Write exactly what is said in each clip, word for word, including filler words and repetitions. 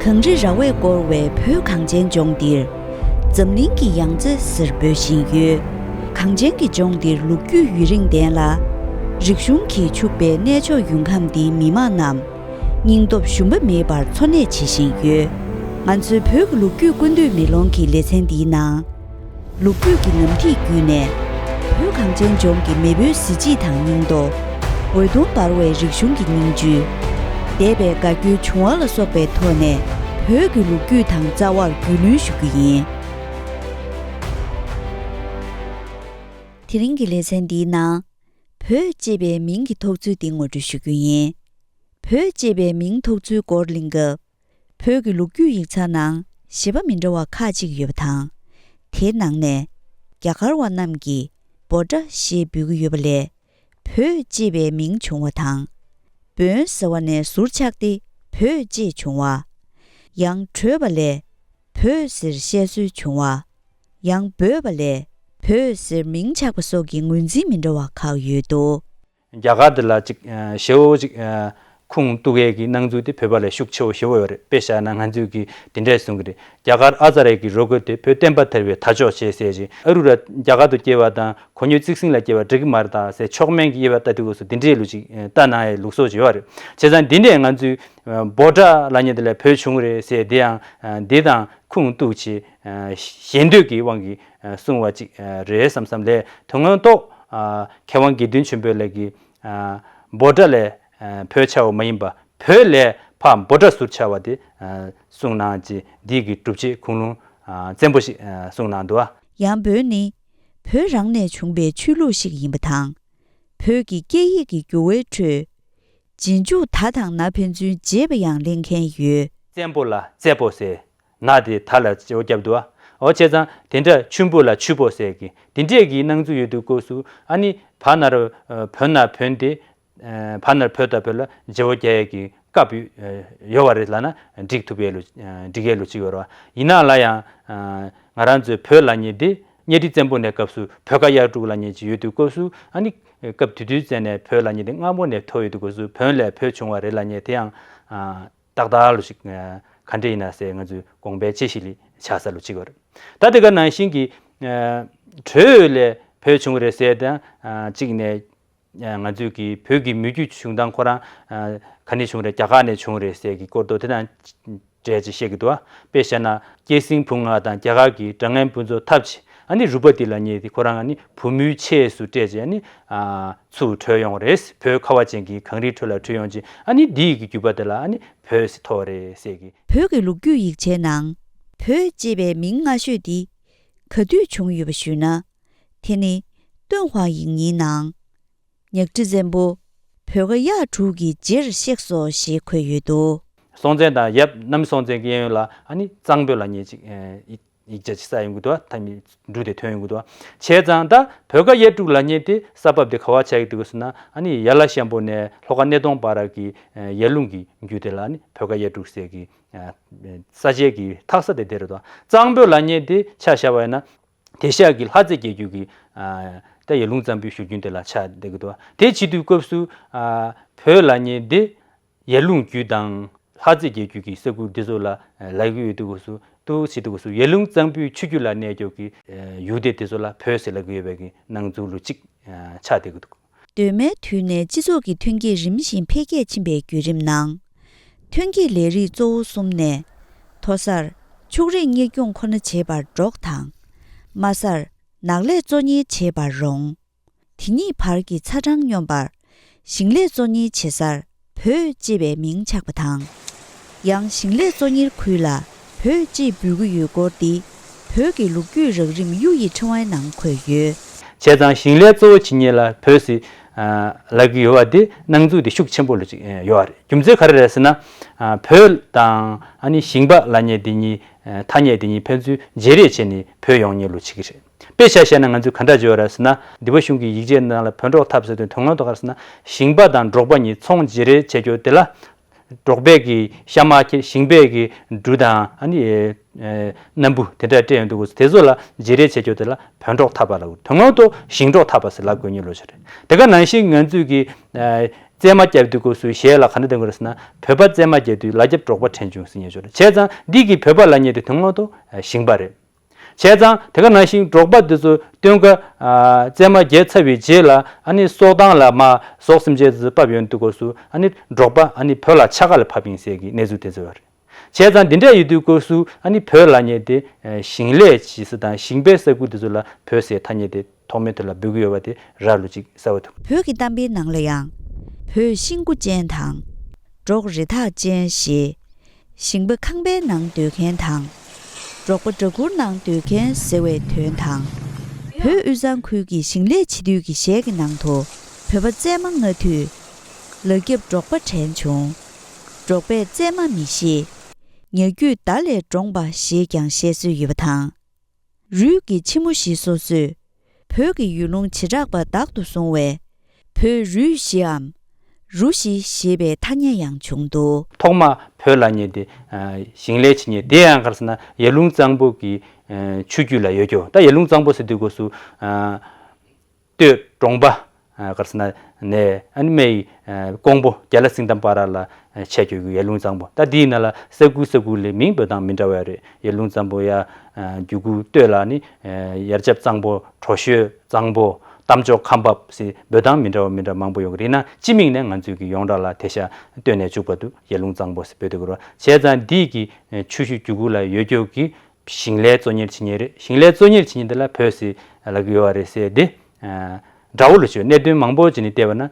གངས་རི་ར་བས་བསྐོར་བའི་བོད་གངས་ཅན་ལྗོངས་འདིར། འཛམ་གླིང་གི་ཡང་རྩེ་ཟེར་འབོད་བཞིན་ཡོད། གངས་ཅན་གྱི་ལྗོངས་འདིར་ལོ་རྒྱུས་ཡུན་རིང་ལྡན་ལ། རིག་གཞུང་གིས་ཕྱུག་པའི་གནས་མཆོག་ཡུལ་ཁམས་འདིའི་མི་དམངས་རྣམས། སྙིང་སྟོབས་ཞུམ་པ་མེད་པར་འཚོ་གནས་བྱེད་བཞིན་ཡོད། ང་ཚོའི་བོད་ཀྱི་ལོ་རྒྱུས་ཀུན་བཏུས་མེ་ལོང་གི་ལེ་ཚན་འདིའི་ནང་། ལོ་རྒྱུས་ཀྱི་ནམ་ཐིག་བརྒྱུད་ནས། བོད་གངས་ཅན་ལྗོངས་ཀྱི་མེས་པོའི་གཟི་བརྗིད་དང་སྙིང་སྟོབས། འོད་སྟོང་འབར་བའི་རིག་གཞུང་གི་སྙིང་བཅུད། འདས་པའི་དགའ་སྐྱོའི་བྱུང་བ་ལ་སོགས་པའི་ཐོག་ནས། བོད་ཀྱི་ལོ་རྒྱུས་དང་རྩ་བར་རྒྱུས་ལོན་ཞུ་རྒྱུ་ཡིན། དེ་རིང་གི་ལེ་ཚན་འདིའི་ནང་། བོད་ཅེས་པའི་མིང་གི་ཐོགས་ཚུལ་འདི་ངོ་སྤྲོད་ཞུ་རྒྱུ་ཡིན། བོད་ཅེས་པའི་མིང་ཐོགས་ཚུལ་སྐོར་གླེང་སྐབས། བོད་ཀྱི་ལོ་རྒྱུས་ཡིག་ཚང་ནང་བཞེད་པ་མི་འདྲ་བ་ཁག་ཅིག་ཡོད་པ་དང་། དེའི་ནང་ནས། རྒྱ་གར་བ་རྣམས་ཀྱིས་བྷོ་ཊ་ཞེས་འབོད་ཀྱི་ཡོད་པ་ལས། བོད་ཅེས་པའི་མིང་བྱུང་བ་དང་། བོན་ཟེར་བ་ནས་ཟུར་ཆག་སྟེ་བོད་ཅེས་བྱུང་བ། ཡང་བྲོས་པ་ལས་བོད་ཟེར་བཤད་སྲོལ་བྱུང་བ། ཡང་འབོད་པ་ལས་བོད་ཟེར་མིང་ཆགས་པ་སོགས་ཀྱི་ངོས་འཛིན་མི་འདྲ་བ་ཁག་ཡོད་འདུག། རྒྱ་གར་འདི་ལ་ཅིག་ཨ་ཞེ་པོ་ཅིག་ཨ་ཁུངས་གཏུགས་ཡས་ཀྱི་སྣང་ཚུལ་དེ་བོད་པ་ལས་ཤུགས་ཆེ་བོ་ཞེ་པོ་ཡོད་རེད། དཔེ་བཞག་ན་ང་ཚོས་ཀྱི་དེ་འདྲས་གསུང་གི་རེད། རྒྱ་གར་ཨ་ཙ་རེ་གི་རུ་རྒོད་དེ་བོད་བསྟན་པ་དར་བའི་དར་ལྕོག་ཆེ་ཟེར་ཅིག། ཨ་རུ་ར་རྒྱ་གར་དུ་སྐྱེས་པ་དང་གོ་སྙོད་གཙིགས་ཟིང་ལ་སྐྱེས་པ་འགྲིག་གི་མ་རེད་ད་ཟེར་མཆོག་དམན་གྱི་དབྱེ་བ་ལྟ་དུས་སྐབས་སུ་འདི་འདྲའི་ལུགས་ཅིག་ཨ་ལྟ་གནང་ཡས་ལུགས་སྲོལ་ཅིག་ཡོད་རེད། བྱས་ཙང་འདི་ནས་ང་ཚོས་ཨ་བྷོ་ཊ་ལབ་མཁན་དེ་ལས་བོད་བྱུང་རེད་ཟེར་དེ་ཡང་ཨ་འདི་དང་ཁུངས་གཏུགས་བྱས། ཨ་ཞེ་འདོད་ཀྱི་དབང་གིས་ཨ་གསུངས་པ་ཅིག་ཨ་རེད་བསམ་བསམ་ལས། དོན་དངོས་ཐོག་ཨ་མཁས་དབང་དགེ་འདུན་ཆོས་འཕེལ་ལགས་ཀྱིས་ཨ་བྷོ་ཊ་ལས་ཨ་བོད་ཆགས་པ་མ་ཡིན་པ། བོད་ལས་ཕར་བྷོ་ཊ་ཟུར་ཆགས་པ་དེ་ཨ་གསུངས་གནང་ཅིག། འདི་གི་སྒྲུབ་བྱེད་ཁུངས་ལུང་ཨ་བཙན་པོ་ཞིག་ཨ་གསུངས་གནང་འདུག། ཨ་ཡང་བོད་ནི་བོད་རང་ནས་བྱུང་པའི་ཆོས་ལུགས་ཤིག་ཡིན་པ་དང་། བོད་ཀྱི་སྐད་ཡིག་གི་འགྱུར་བའི་ཁྲོད། རྗེས་འཇུག་ད་དང་ན་ཕན་ཚུན་བརྗེས་པ་ཡང་གླེང་མཁན་ཡོད། བཙན་པོ་ལ་བཙད་པོ་ཟེར། ན་དེ་ད་ལ་བརྗེ་པོ་བརྒྱབ་འདུག་ཨ། འོ་བྱས་ཙང་དེ་འདྲ་ཆུན་པོ་ལ་ཆུ་པོ་ཟེར་གི་དེ་འདྲས་ཀྱི་སྣང་ཚུལ་ཡོད་དུས་སྐབས་སུ། ཨ་ནི་བ་ན་རོ་བོ་ན་བོན་ཏེ། བ་ན་རོ་བོ་ད་བོད་ལ་བརྗེ་པོ་རྒྱག་ཡས་ཀྱི་སྐབས་ཡོད་རེད་ལབ་ན་འགྲིག་ཐུབ་ཡས་ལོ། འགྲིག་ཡས་ལོ་ཅིག་ཡོད་རེད་བ། ཡིན་ནའང་ལ་ཡང་ང་རང་ཚོའི་བོད་ལབ་མཁན་དེ། གཉའ་ཁྲི་བཙན་པོ་ནས་སྐབས་སུ་བོད་ཀ་གཡག་དྲུག་ལབ་མཁན་ཅིག་ཡོད་དུས་སྐབས་སུ། ཨ་ནི་སྐབས་དེ་དུས་ཙམ་ནས་བོད་ལབ་མཁན་དེ་སྔ་མོ་ནས་ཐོགས་ཡོད་དུས་སྐབས་སུ་བོན་ལས་བོད་བྱུང་བ་རེད་ལབ་མཁན་དེ་ཡང་ཨ་ཏག་ཏག་ལོ་ཞིག་ཨ་ག་འདྲ་ཡིན་ན་ཟེར་ང་ཚོས་དགོངས་པའི་དཔྱད་གཞི་ལ་ཆགས་ས་ལོ་ཅིག་ཡོད་རེད། ད་དེ་ག་ནང་བཞིན་གྱི་ཨ་བྲོས་ལས་བོད་བྱུང་བ་རེད་ཟེར་དང་ཨ་གཅིག་ནས། ང་ཚོས་ཀྱི་བོད་ཀྱི་མི་རྒྱུད་བྱུང་སྟངས་ཁོ་རང་ཨ་ག་ནས་བྱུང་རེད། རྒྱ་གར་ནས་བྱུང་རེད་ཟེར་གྱི་སྐོར་དུ་དེ་དང་འབྲེལ་ཅིག་བཤད་ཀྱི་འདུག་བ། དཔེ་བཞག་ན་སྐྱེད་སྲིང་བུ་ལྔ་དང་རྒྱ་གར་གྱི་འདྲ་མཉམ་ཕུན་ཚོགས་ཐབས་ཆེ། ཨ་ནི་རུ་པ་ཏི་ལབ་མཁན་དེ་ཁོ་རང་ཨ་ནི་བུ་མོའི་ཆས་སུ་སྤྲས་བྱས། ཨ་ནི་ཨ་ཚུར་བྲོས་ཡོང་རེད། བོད་ཁ་བ་ཅན་གྱི་གངས་རིའི་ཁྲོད་ལ་བྲོས་ཡོང་ཅིང་། ཨ་ནི་འདི་ཡི་གི་རྒྱུད་པ་དེ་ལ་ཨ་ནི་བོད་ཟེར་ཐོགས་རེད་ཟེར་གྱི། བོད་ཀྱི་ལོ་རྒྱུས་ཡིག་ཆའི་ནང་བོད་ཅེས་པའི་མིང་སྔ་ཤོས་འདི་ག་དུས་བྱུང་ཡོད་པ་ཞུས་ན། དེ་ནི་ཏུན་ཧོང་ཡིག་རྙིང་ནང་། གཉའ་ཁྲི་བཙན་པོ། བོད་ཀ་གཡག་དྲུག་གི་རྗེར་གཤེགས་སོ་ཞེས་འཁོད་ཡོད་དོ། སྲོང་བཙན་དང་ཡབ་གནམ་སྲོང་བཙན་གྱི་གཡས་གཡོན་ལ་ཨ་ནི་གཙང་པོ་ལབ་མཁན་ཅིག་ཡིག་ཡིག་ཆ་ཅིག་གསལ་ཡོང་གི་འདུག་བ། ཐ་མི་འབྲུ་དེ་ཐོན་ཡོང་གི་འདུག་བ། བྱས་ཙང་ད་བོད་ཀ་གཡག་དྲུག་ལབ་མཁན་དེ་ས་བབ་དེ་ག་པར་ཆགས་ཀྱི་འདུག་ཟེར་ན། ཨ་ནི་ཡར་ལ་ཤམ་པོ་ནས་ལྷོ་ཁ་སྣེ་གདོང་བར་གྱི་ཡར་ཀླུང་གི་རྒྱུད་དེ་ལ་ཨ་ནི་བོད་ཀ་གཡག་དྲུག་ཟེར་གྱི་ས་ཆའི་གི་འཐག་ས་དེ་དེ་རེད་དོ། གཙང་པོ་ལབ་མཁན་དེ་ཆ་བཞག་པ་ཡིན་ན། དེ་ཤག་གི་ལྷ་རྩེ་རྒྱལ་རྒྱུད་ཀྱི་ཨ་ད་ཡར་ཀླུང་གཙང་པོའི་བཞུར་རྒྱུན་དེ་ལ་ཆགས་བསྡད་ཀྱི་འདུག་བ། དེ་བྱེད་དུས་སྐབས་སུ་ཨ་བོད་ལབ་མཁན་དེ་ཡར་ཀླུང་རྒྱུད་དང་ལྷ་རྩེ་རྒྱལ་རྒྱུད་ཀྱི་ས་ཁུལ་འདི་ཚོ་ལ་ལབ་ཀྱི་ཡོད་དུས་སྐབས་སུ། འདུག་བྱེད་དུས་སྐབས་སུ་ཡར་ཀླུང་གཙང་པོའི་ཆུ་རྒྱུད་ལ་གནས་མཆོག་གི་ཡུལ་སྡེ་དེ་ཚོ་ལ་བོད་ཟེར་ལབ་ཀྱི་ཡོད་པའི་གི་སྣང་ཚུལ་ལོ་གཅིག་ཆགས་བསྡད་ཀྱི་འདུག། གདོད་མའི་དུས་ནས་སྤྱི་ཚོགས་ཀྱི་ཐོན་སྐྱེད་རིམ་བཞིན་འཕེལ་རྒྱས་ཕྱིན་པའི་བརྒྱུད་རིམ་ནང་། ཐོན་སྐྱེད་ལས་རིགས་གཙོ་བོ་གསུམ་ནས། མཐོ་སར་ཕྱུགས་རིགས་གཉེར་སྐྱོང་ཁོ་ན་བྱེད་པར་འབྲོག་དང་། དམའ་སར་ནགས་ལས་གཙོ་གཉེར་བྱེད་པར་རོང་། དེ་གཉིས་བར་གྱི་ཚ་གྲང་སྙོམས་པར་ཞིང་ལས་གཙོ་གཉེར་བྱེད་སར་བོད་ཅེས་པའི་མིང་ཆགས་པ་དང་། ཡང་ཞིང་ལས་གཙོ་གཉེར་ཁུལ་ལ་བོད་ཅེས་འབོད་ཀྱི་ཡོད་སྐོར་འདི་བོད་ཀྱི་ལོ་རྒྱུས་རགས་རིམ་གཡུ་ཡི་ཕྲེང་བའི་ནང་འཁོད་ཡོད། བྱས་ཙང་ཞིང་ལས་གཙོ་བོ་བྱེད་མཁན་ལ་བོད་ཟེར་ལབ་ཀྱི་ཡོད་པ་འདི་སྣང་ཚུལ་འདི་ཤུགས་ཆེན་པོ་ལ་ཅིག་ཡོད་རེད། རྒྱུ་མཚན་ག་རེ་རེད་ཟེར་ན། བོད་དང་ཨ་ནི་ཞིང་པ་ལབ་མཁན་འདི་གཉིས། ཐ་སྙད་འདི་གཉིས་ཕན་ཚུན་བརྗེ་རེས་བྱས་ནས་བོད་ཡོང་མཁན་ལོ་ཅིག་རེད། དཔེ་ཆ་བཞག་ན་ང་ཚོས་ག་འདྲ་བརྗོད་ར་ཟེར་ན། ལྡི་བ་གཞུང་གི་ཡིག་ཆའི་ནང་ལ་བོན་འབྲོག་འཐབ་ཟེར་དུས་དོན་དངོས་ཐོག་ག་རེ་ཟེར་ན། ཞིང་པ་དང་འབྲོག་པ་གཉིས་ཚོང་བརྗེ་རེས་བྱེད་རྒྱུ་དེ་ལ། འབྲོག་པས་ཀྱི་ཤ་མར་ཁྱེར། ཞིང་པས་ཀྱི་འབྲུ་དང་ཨ་ནི་ཨེ་སྣམ་བུ་དེ་འདྲ་སྤྲད་ཡོང་དུས་སྐབས་སུ་དེ་ཚོ་ལ་བརྗེ་རེས་བྱེད་རྒྱུ་དེ་ལ་བོན་འབྲོག་འཐབ་པ་ལབ། དོན་དངོས་ཐོག་ཞིང་འབྲོག་འཐབ་པ་ཟེར་ལབ་དགོས་མཁན་ལོ་ཅིག་རེད། དེ་ག་ནང་བཞིན་ང་ཚོས་ཀྱི་ཨ་ བཙས་མ་བརྒྱབ་དུས་སྐབས་སུ་གཞས་ལ་ག་འདྲ་འདོན་དགོས་རེད་ཟེར་ན། བོད་པ་བཙས་མ་བརྒྱབ་དུས་ལ་རྒྱབ་འབྲོག་པ་དྲན་བྱུང་ཟེར་མཁན་ཅིག་ཡོད་རེད། བྱས་ཙང་འདི་གི་བོད་པ་ལབ་མཁན་དེ་དོན་དངོས་ཐོག་ཞིང་པ་རེད། བྱས་ཙང་དེ་ག་ནང་བཞིན་འབྲོག་པ་དེ་ཚོ་སྟོན་ཀ་ཨ་བཙས་མ་བརྒྱབ་ཚར་བའི་རྗེས་ལ། ཨ་ནི་སྲོག་ཐང་ལ་མར་ཟོག་སེམས་ཅན་དེ་ཚོ་ཕབ་ཡོང་དུས་སྐབས་སུ། ཨ་ནི་འབྲོག་པ་ཨ་ནི་བོད་ལ་ཕྱྭ་ཁ་ལ་ཕབ་ཡིན་ཟེར་གྱི་གནས་ཚུལ་དེ་ཚོ་ཡོད་རེད། བྱས་ཙང་འདི་འདྲ་ཡོད་དུས་སྐབས་སུ། ཨ་ནི་བོད་ལབ་མཁན་དེ་ཨ་ཞིང་ལས་བྱེད་ས་དང་ཞིང་པའི་ས་ཁུལ་དེ་ཚོ་ལ་བོད་ཟེར་ཐ་སྙད་དེ་ཐོག་མའི་དུས་ལ་འབོད་ཀྱི་ཡོད་པ་དེ་རག་ལུགས་ཅིག་གསལ་པོ་འདུག་བོད་ཀྱི་གཏམ་དཔེའི་ནང་ལ་ཡང་། བོད་ཤིང་སྒོ་ཅན་དང་། འབྲོག་རི་དྭགས་ཅན་ཞེས། ཞིང་པ་ཁང་པའི་ནང་སྡོད་མཁན་དང་། འབྲོག་པ་སྦྲ་གུར་ནང་སྡོད་མཁན་ཟེར་བའི་དོན་དང་། བོད་དབུས་གཙང་ཁུལ་གྱི་ཞིང་ལས་བྱེད་དུས་ཀྱི་གཞས་ཀྱི་ནང་དུ། བོད་པ་བཙས་མ་ལྔ་དུས། ལ་རྒྱབ་འབྲོག་པ་དྲན་བྱུང་། འབྲོག་པས་བཙས་མ་མི་ཤེས། ཉ་རྒྱུད་མདའ་ལས་འདྲོངས་པ་ཞེས་ཀྱང་བཤད་སྲོལ་ཡོད་པ་དང་། རུས་ཀྱི་ཕྱི་མོ་བཞི་སོ་སོས་བོད་ཀྱི་ཡུལ་ལུང་བྱེ་བྲག་པ་བདག་ཏུ་བཟུང་བས། བོད་རུས་བཞིའམ། རུ་བཞི་ཞེས་པའི་ཐ་སྙད་ཡང་བྱུང་འདུག་ཐོག་མ་བོད་ལབ་མཁན་དེ་ཨ་ཞིང་ལས་བྱེད་མཁན་དེ་ཡང་ག་རེ་ཟེར་ན། ཡར་ཀླུང་གཙང་པོ་གི་ཨ་ཆུ་རྒྱུད་ལ་ཡོད་རྒྱུ། ད་ཡར་ཀླུང་གཙང་པོ་ཟེར་དུས་སྐབས་སུ་ཨ་སྟོད་གྲོང་པ། ཨ་ག་རེ་ཟེར་ན་ནས། ཨ་ནི་སྨད་ཀྱི་ཨ་ཀོང་པོ་རྒྱ་ལ་སེང་གདམ་བར་ལ་ཨ་ཆད་ཡོད་རྒྱུ་ཡར་ཀླུང་གཙང་པོ། ད་འདིའི་ནང་ལ་ས་ཁུལ་ས་ཁུལ་ལ་མིང་འབོད་སྟངས་མི་འདྲ་བ་རེད། ཡར་ཀླུང་གཙང་པོ་ཡ། ཨ་རྒྱུད་གུར་སྟོད་ལ་ནི་ཨ་ཡར་ཆབ་གཙང་པོ། གྲོ་ཞོ་གཙང་པོ། རྟ་མཆོག་ཁ་འབབ་ཟེར་འབོད་སྟངས་མི་འདྲ་བ་མི་འདྲ་བ་མང་པོ་ཡོད་ཀྱི་རེད། ཡིན་ན་སྤྱི་མིང་ནས་ང་ཚོས་ཀྱི་ཡོངས་གྲགས་ལ་དེ་ཤ་སྟོད་ནས་བཅུག་པ་འདུག་ཡར་ཀླུང་གཙང་པོ་ཟེར་འབོད་དུས་སྐབས་སུ། བྱས་ཙང་འདི་གི་ཨ་ཆུ་ཤུར་རྒྱུད་གུར་ལ་ཡོད་རྒྱུ་གི་ཞིང་ལས་གཙོ་གཉེར་བྱེད་མཁན་རེད། ཞིང་ལས་གཙོ་གཉེར་བྱེད་མཁན་དེ་ལ་བོད་ཟེར་ལབ་ཀྱི་ཡོད་པ་རེད་ཟེར་ཏེ། ཨ་འདྲ་བོ་ལ་བརྗོད། གནད་དོན་མང་པོ་ཅིག་ནས་བལྟས་པ་ན་ཨ་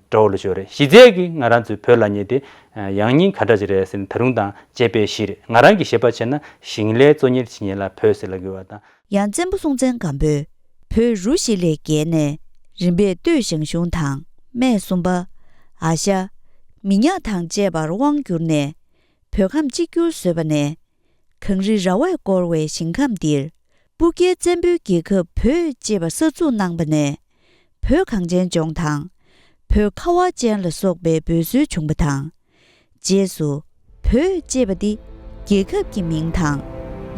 འདྲ་བོ་ལ་བརྗོད་རེད། གཞི་རྩའི་གི་ང་རང་ཚོའི་བོད་ལབ་མཁན་དེ་ཨ་ཡང་སྙིང་ག་འདྲ་ཅིག་རེད་ཟེར་ན། ད་རུང་དང་བཅས་པའི་གཞི་རེད། ང་རང་གི་བཞེད་པ་བྱས་ན་ཞིང་ལས་གཙོ་གཉེར་བྱེད་མཁན་ལ་བོད་ཟེར་ལབ་ཀྱི་ཡོད་པ་དང་། ཡང་བཙན་པོ་སྲོང་བཙན་སྒམ་པོས་བོད་རུ་བཞི་ལས་བརྒལ་ནས། རིམ་པས་སྟོད་ཞང་ཞུང་དང་སྨད་སུམ་པ། ཨ་ཤ། མི་ཉག་དང་བཅས་པར་དབང་བསྒྱུར་ནས། བོད་ཁམས་གཅིག་གྱུར་བཟོས་པ་ནས། གངས་རི་ར་བས་བསྐོར་བའི་ཞིང་ཁམས་འདིར། སྤུ་རྒྱལ་བཙན་པོའི་རྒྱལ་ཁབ་བོད་ཅེས་པ་གསར་འཛུགས་གནང་པ་ནས། བོད་གངས་ཅན་ལྗོངས་དང་། བོད་ཁ་བ་ཅན་ལ་སོགས་པའི་འབོད་སྲོལ་བྱུང་བ་དང་། རྗེས་སུ་བོད་ཅེས་པ་འདི་རྒྱལ་ཁབ་ཀྱི་མིང་དང་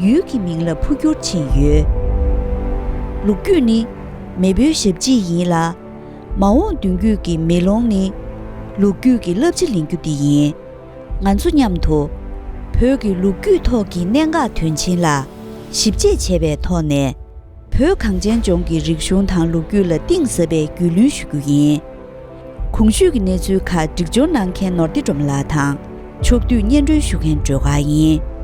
ཡུལ་གྱི་མིང་ལ་འཕོ་འགྱུར་ཕྱིན་ཡོད། ལོ་རྒྱུས་ནི་མེས་པོའི་ཞབས་རྗེས་ཡིན་ལ། མ་འོངས་མདུན་སྐྱོད་ཀྱི་མེ་ལོང་ནི་ལོ་རྒྱུས་ཀྱི་བསླབ་བྱ་ལེན་རྒྱུ་འདི་ཡིན། ང་ཚོ་མཉམ་དུ་བོད་ཀྱི་ལོ་རྒྱུས་ཐོག་གི་གནད་འགག་དོན་ཆེན་ལ་ཞིབ་དཔྱད་བྱས་པའི་ཐོག་ནས། བོད་གངས་ཅན་ལྗོངས་ཀྱི་རིག་གཞུང་དང་ལོ་རྒྱུས་ལ་གཏིང་ཟབ་པའི་རྒྱུས་ལོན་ཞུ་རྒྱུ་ཡིན། གོང་ཞུས་ཀྱི་གནས་ཚུལ་ཁག་སྒྲིག་སྦྱོར་གནང་མཁན་ནོར་བདེ་སྒྲོལ་མ་ལགས་དང་། ཕྱོགས་བསྡུས་སྙན་སྒྲོན་ཞུ་མཁན་སྒྲོལ་དཀར་ཡིན།